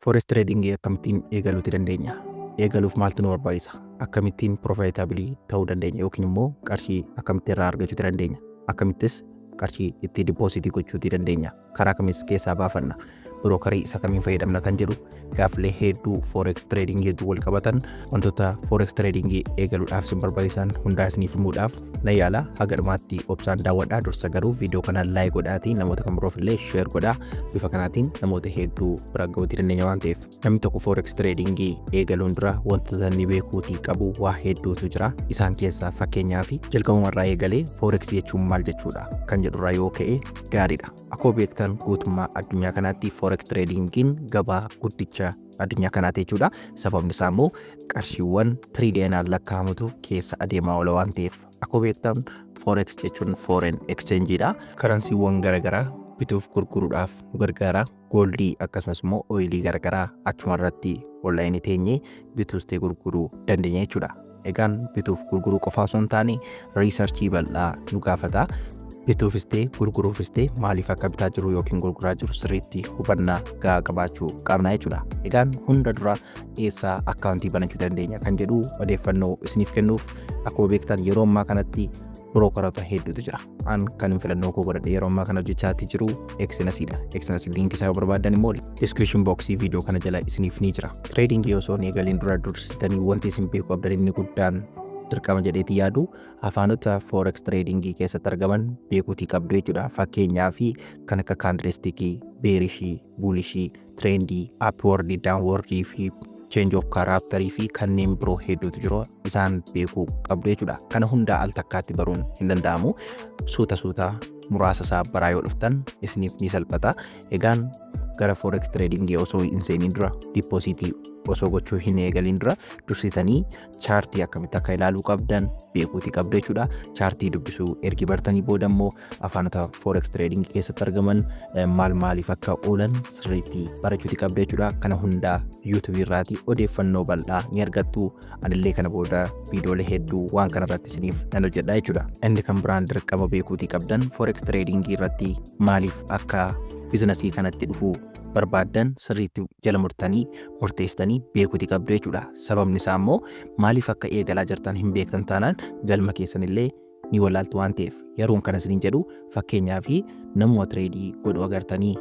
Forex tradingii akkamittiin eegaluuti dandeenya? Eegaluuf maaltu nu barbaachisa? Akkamittiin profitable ta'uu dandeenya yookiin immoo qarshii akkamitti irraa argachuu dandeenya? Akkamittis qarshii itti deposit gochuuti dandeenya? Karaa kamis keessaa baafanna? Brokerii isa kamiin fayyadamna kan jedhu, gaaffilee hedduu forex tradingii hedduu wal qabatan, wantoota forex tradingii eegaluudhaaf isin barbaachisan hundaa isiniif himuudhaaf na yaala. Haga dhumaatti obsaan daawwadhaa. Dursa garuu viidiyoo kana like godhaatii namoota kan biroof illee share godhaa. Bifa kanaatiin namoota hedduu bira ga'uutii dandeenya waan ta'eef. Namni tokko forex tradingii eegaluun dura wantoota inni beekuutii qabu waa hedduutu jira. Isaan keessaa fakkeenyaa fi jalqabumarraa eegalee forex jechuun maal jechuudha kan jedhurraa yoo ka'e gaariidha. Akkuma beektan, guutummaa addunyaa kanaatti forex tradingiin gabaa guddicha addunyaa kanaati jechuudha. Sababni isaa immoo qarshiiwwan tiriiliyoonaan lakkaa'amutu keessa adeemaa oola waan ta'eef. Akkuma beektan, forex jechuun foreign exchangeidha. Currencywwan garaagaraa bituuf gurguruudhaaf nu gargaara. Goldii akkasumas immoo oilii garaagaraa achuma irratti onlineii teenyee bituus ta'e gurguruu dandeenya jechuudha. Egaan bituuf gurguruu qofaa osoo hin taane researchii bal'aa nu gaafata. Bituufis ta'e gurguruufis ta'e maaliif akka bitaa jiru yookiin gurguraa jiru sirriitti hubannaa gahaa qabaachuu qabna jechuudha. Egaan hunda dura eessaa accountii banachuu dandeenya kan jedhu odeeffannoo isiniif kennuuf, akkuma beektan yeroo ammaa kanatti brokeroota hedduutu jira. An kan hin filannoo koo godhadhe yeroo ammaa kana hojjechaatti jiru Exnessiidha. Exness linkii isaa yoo barbaadan immoo description boxii viidiyoo kana jala isiniif ni jira. Tradingii osoo hin eegaliin dura dursitanii wanti isin beekuu qabdan inni guddaan, dirqama jedheeti yaadu, afaanota forex tradingii keessatti argaman beekuutii qabdu jechuudha. Fakkeenyaa fi kan akka candlestickii, bearishii, bullishii, trendii, upwardii, downwardii fi change of characterii fi kanneen biroo hedduutu jiru, isaan beekuu qabdu jechuudha. Kana hundaa al takkaatti baruun hin danda'amu. Suuta suuta muraasa isaa baraa yoo dhuftan isiniif ni salphata. Egaan gara forex tradingii osoo hin seeniin dura, depositii osoo gochuu hin eegaliin dura, dursitanii chartii akkamitti akka ilaaluu qabdan beekuutii qabdu jechuudha. Chartii dubbisuu ergi bartanii booda immoo afaanota forex trading keessatti argaman maal maaliif akka oolan sirriitti barachuutii qabdu jechuudha. Kana hundaa YouTubeii irraatii odeeffannoo bal'aa ni argattu. Anillee kana booda viidiyoolee hedduu waan kana irratti isiniif nan hojjedha jechuudha. Inni kan biraan dirqama beekuutii qabdan, forex trading irratti maaliif akka businessii kanatti dhufuu barbaaddan sirriitti jala murtanii murteessitanii beekuutii qabdu jechuudha. Sababni isaa immoo maaliif akka eegalaa jirtan hin beektan taanaan galma keessanillee ni wallaaltu waan ta'eef. Yeroon kana isiniin jedhu, fakkeenyaa fi namuma tradeii godhu agartanii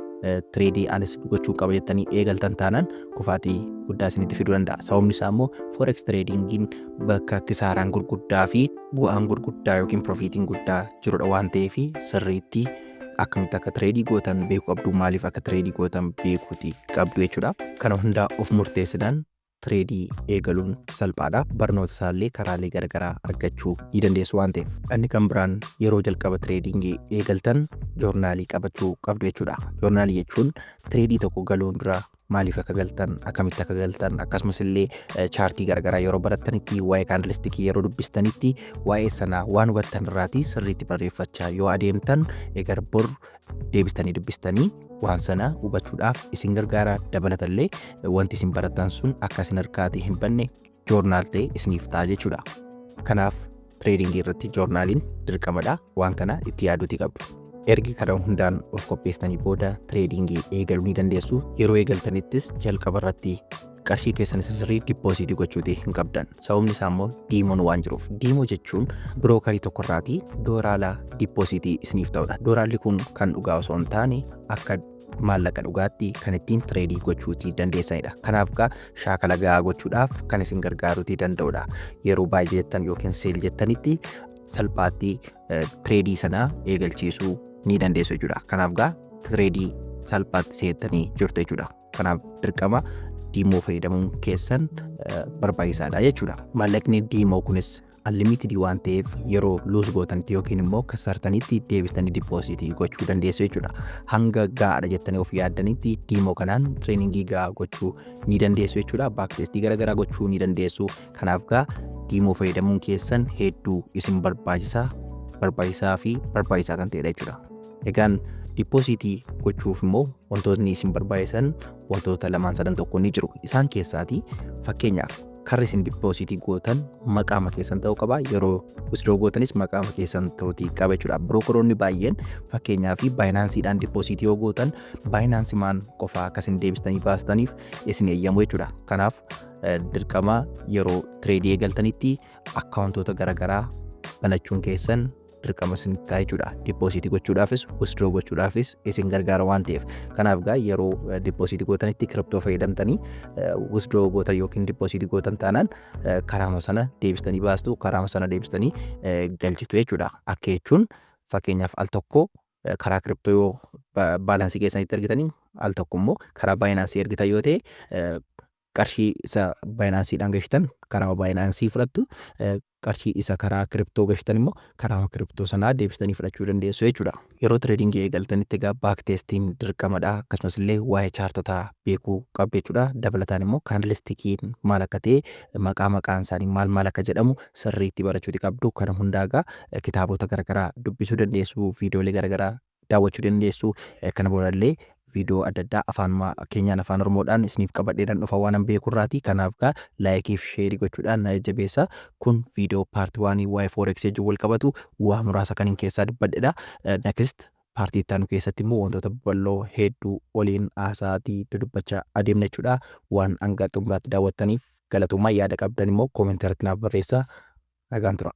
tradeii anis gochuu qaba jettanii eegaltan taanaan kufaatii guddaa isinitti fiduu danda'a. Sababni isaa immoo forex tradingiin bakka kisaaraan gurguddaa fi bu'aan gurguddaa yookiin profitiin guddaa jirudha waan ta'eef, sirriitti akkamitti akka tradeii gootan beekuu qabdu, maaliif akka tradeii gootan beekuuti qabdu jechuudha. Kana hundaa of murteessinaan tradeii eegaluun salphaadha. Barnoota isaallee karaalee garaagaraa argachuu ni dandeessu waan ta'eef. Inni kan biraan yeroo jalqaba tradingii eegaltan journalii qabachuu qabdu jechuudha. Journalii jechuun tradeii tokko galuun dura maaliif akka galtan, akkamitti akka galtan, akkasumas illee chartii garaagaraa yeroo barattanitti, waa'ee candlestickii yeroo dubbistanitti, waa'ee sanaa waan hubattan irraatii sirriitti barreeffachaa yoo adeemtan, egar bor deebistanii dubbistanii waan sana hubachuudhaaf isin gargaara. Dabalatallee wanti isin barattan sun akka isin harkaatii hin banne journal ta'e isiniif ta'a jechuudha. Kanaaf tradingii irratti journaliin dirqamadha. Waan kana itti yaaduutii qabdu. Ergi kana hundaan of qopheessitanii booda tradingii eegaluu ni dandeessu. Yeroo eegaltanittis jalqaba irratti qarshii keessan isa sirrii depositii gochuutii hin qabdan. Sababni isaa immoo demoon waan jiruuf. Demo jechuun brokerii tokkorraatii doolaara depositii isiniif ta'udha. Doolaarri kun kan dhugaa osoo hin taane akka maallaqa dhugaatti kan ittiin tradeii gochuutii dandeessanidha. Kanaaf gaa shaakala gahaa gochuudhaaf kan isin gargaaruutii danda'udha. Yeroo buy jettan yookiin sell jettanitti salphaatti tradeii sana eegalchiisuu ni dandeessu jechuudha. Kanaaf gaa tradeii salphaatti seentanii jirtu jechuudha. Kanaaf dirqama demo fayyadamuun keessan barbaachisaadha jechuudha. Maallaqni demo kunis unlimitedii waan ta'eef yeroo lose gootanitti yookiin immoo kasaartanitti deebistanii depositii gochuu dandeessu jechuudha. Hanga gahaadha jettanii of yaaddanitti demo kanaan trainingii gahaa gochuu ni dandeessu jechuudha. Backtestii garaagaraa gochuu ni dandeessu. Kanaaf gaa demo fayyadamuun keessan hedduu isin barbaachisaa, barbaachisaa fi barbaachisaa kan ta'edha jechuudha. Egaan depositii gochuuf immoo wantootni isin barbaachisan wantoota lamaan sadan tokko ni jiru. Isaan keessaatii fakkeenyaaf Karri isin deposit gootan maqaama keessan ta'uu qaba. Yeroo withdraw gootanis maqaama keessan ta'uutii qaba jechuudha. Brokeroonni baay'een, fakkeenyaa fi Binanceiidhaan deposit yoo gootan, Binancemaan qofaa akkasin deebistanii baastaniif isin eeyyamu jechuudha. Kanaaf dirqama yeroo trade eegaltanitti accountoota garaagaraa banachuun keessan dirqama isinitti ta'a jechuudha. Deposit gochuudhaafis withdraw gochuudhaafis isin gargaara waan ta'eef. Kanaaf gaa yeroo deposit gootanitti crypto fayyadamtanii withdraw gootan yookiin deposit gootan taanaan, karaama sana deebistanii baastu, karaama sana deebistanii galchitu jechuudha. Akka jechuun, fakkeenyaaf, al tokko karaa crypto yoo balance keessanitti ergitanii, al tokko immoo karaa Binance ergitan yoo ta'e, qarshii isa Binanceiidhaan galchitan karaa Binance fudhattu, qarshii isa karaa crypto galchitan immoo karaa crypto sanaa deebistanii fudhachuu dandeessu jechuudha. Yeroo trading eegaltanitti egaa back testiin dirqamadha. Akkasumas illee waa'ee chartotaa beekuu qabdu jechuudha. Dabalataan immoo candlestickiin maal akka ta'e, maqaa maqaan isaanii maal maal akka jedhamu sirriitti barachuuti qabdu. Kana hundaa egaa kitaabota garaagaraa dubbisuu dandeessu, viidiyoolee garaagaraa daawwachuu dandeessu. Kana boodallee viidiyoo adda addaa afaan keenyaan, Afaan Oromoodhaan isiniif qabadheedhaan dhufa waan an beekurraati. Kanaaf gaa like fi share gochuudhaan na jajjabeessa. Kun viidiyoo part 1 waa'ee forex wajjin wal qabatu waa muraasa kan hin keessaa dubbadhedha. Next part itti aanu keessatti immoo wantoota bal'oo hedduu waliin haasa'aatii dudubbachaa adeemna jechuudha. Waan hanga xumuraatti daawwattaniif galatoomaa. Yaada qabdan immoo comment irratti naaf barreessaa. Nagaan tura.